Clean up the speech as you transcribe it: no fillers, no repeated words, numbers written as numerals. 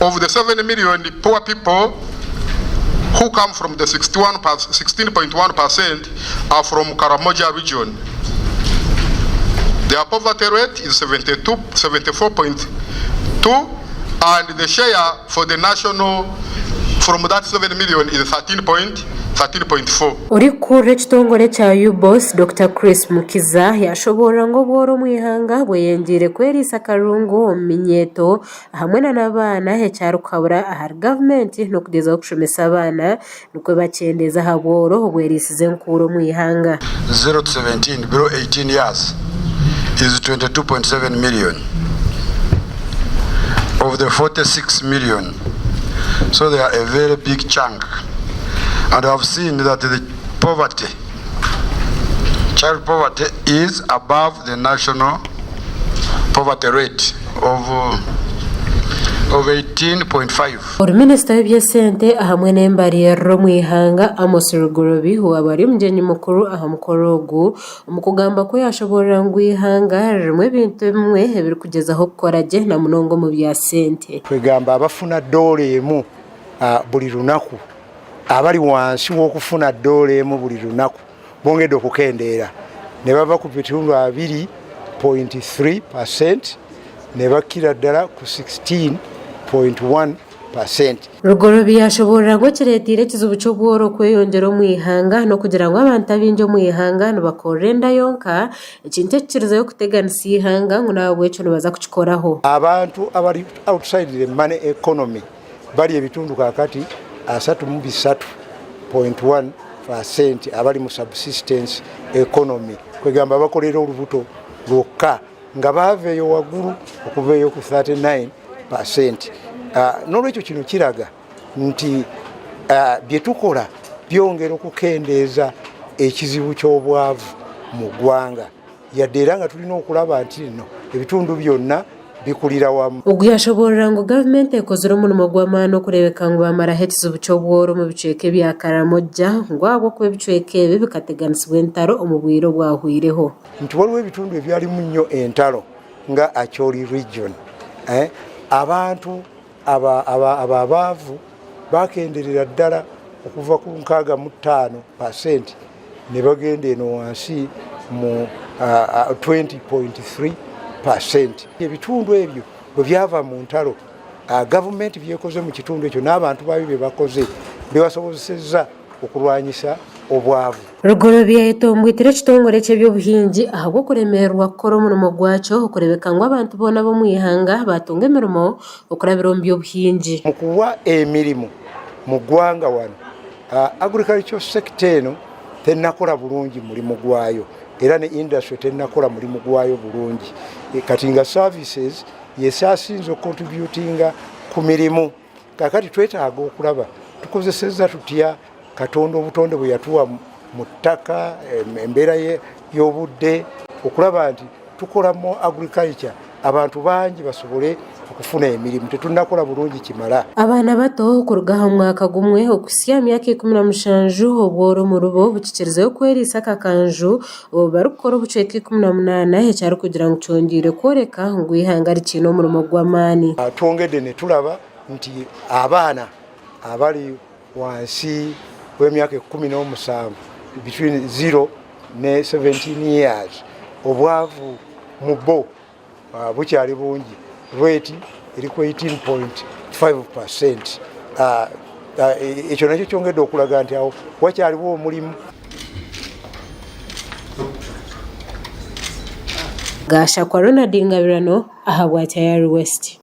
Of the 7 million poor people who come from the 16.1% are from Karamoja region. Their poverty rate is 74.2 and the share for the national from that 7 million is 13.4. Orikukurira ekitongore ekya UBOS, Dokita Chris Mukiza yashoboorora ngu obworo omu ihanga bweyongyeire kweriisa akarungu omu minyeeto hamwe na n'abaana eki arikuhabura ahari gavumenti n'okugyezaho kushomesa abaana nikwo bakyendeeza aha bworo obweriisize enkuura omu ihanga. 0 to 17 below 18 years is 22.7 million of the 46 million so they are a very big chunk and have seen that the poverty child poverty is above the national poverty rate of of 18.5. Ori minisita w'eby'esente ahamwe n'embaririra omu ihanga Amos Lugoloobi owaaba ari omugyenyi mukuru aha mukoro ogu, omu kugamba kwe yashoboorora ngu eihanga ririmu ebintu ebimwe ebirikugyezaho kukora gye na munonga omu bya sente. Kwegamba abafuna doola emu buri runaku abari wansi w'okufuna doola emu buri runaku bongedde okukendeera ne bava ku bitundu 2.3 percent ne bakkira ddala ku 16.1 percent. Lugoloobi yashoboorora ngu ekireeteire ekizibu ky'obworo kweyongyera omu ihanga n'okugira ngu abantu abaingi omu ihanga nibakorera enda yonka, ekintu ekikirizeyo kuteganisa eihanga ngu n'ahabw'ekyo nibaza kukikoraho. Abantu abari outside the money economy bari ebitundu kakati 33.1 percent abari mu subsistence economy kwegamba abakorera orubuto rwokka nga baava eyo waggulu okuva eyo ku 39 percent. N'olwekyo kino kiraga nti bye tukora byongera okukendeeza ekizibu ky'obwavu mu ggwanga yadde era nga tulina okulaba nti nno ebitundu byonna bikurira wamu. Ogu yashoboorora ngu gavumenti ekozire omurimo gw'amaani okureebeka ngu baamaraho ekizibu ky'obworo omu bicweka ebya Karamoja ngu ahabw'okuba ebicweka ebi bikateganisibwa entaro omu bwire obwahweireho. Nti waliwo ebitundu ebyalimu nnyo entaro nga Acholi region, abantu abaavu bakenderera ddala okuva ku 65 percent ne bagenda eno wansi mu 20.3 percent. Ebitundu ebyo bwe byava mu ntalo, gavumenti byekoze mu kitundu ekyo n'abantu baayo bye bakoze bibasobozesezza okurwanyisa obwavu. Lugoloobi yayetombwitire ekitongore eky'eby'obuhingi ahabw'okuremererwa kukora omurimo gwakyo okureebeka ngu abantu boona ab'omu ihanga baatunga emirimo okurabira omu by'obuhingi. Mu kuwa emirimo mu ggwanga wano, agriculture sector eno tenakora bulungi murimu gwayo era ne industry tenakora murimu gwayo bulungi kati nga services yesasinze okucontributinga ku mirimu. Kakati twetaaga okulaba tukozeseza tutya Katonda obutonde bwe yatuwa mu ttaka, embeera y'obudde, okulaba nti tukola mu agriculture abantu bangi basobole okufuna emirimu. Tetunakola bulungi kimala. Abaana bato kuruga aha mwaka gumwe okuhitsya aha myaka 17 obworo omuribo bukikirizeyo kweriisa akakanju obu barikukora obucweka 18 eki arikugira ngu kyongyeire kworeka ngu eihanga rikiine omurimo gw'amaani. Twongedde neturaba nti abaana abari wansi w'emyaka 17, between 0 ne 17 years, obwavu mu bo bukyari bungi, rate eri ku 18.5 percent. Ekyo nakyo kyongedde okulaga nti awo wakyariwo omurimu. Gashakwa Ronald Ngabirano ahabwa Tayari West.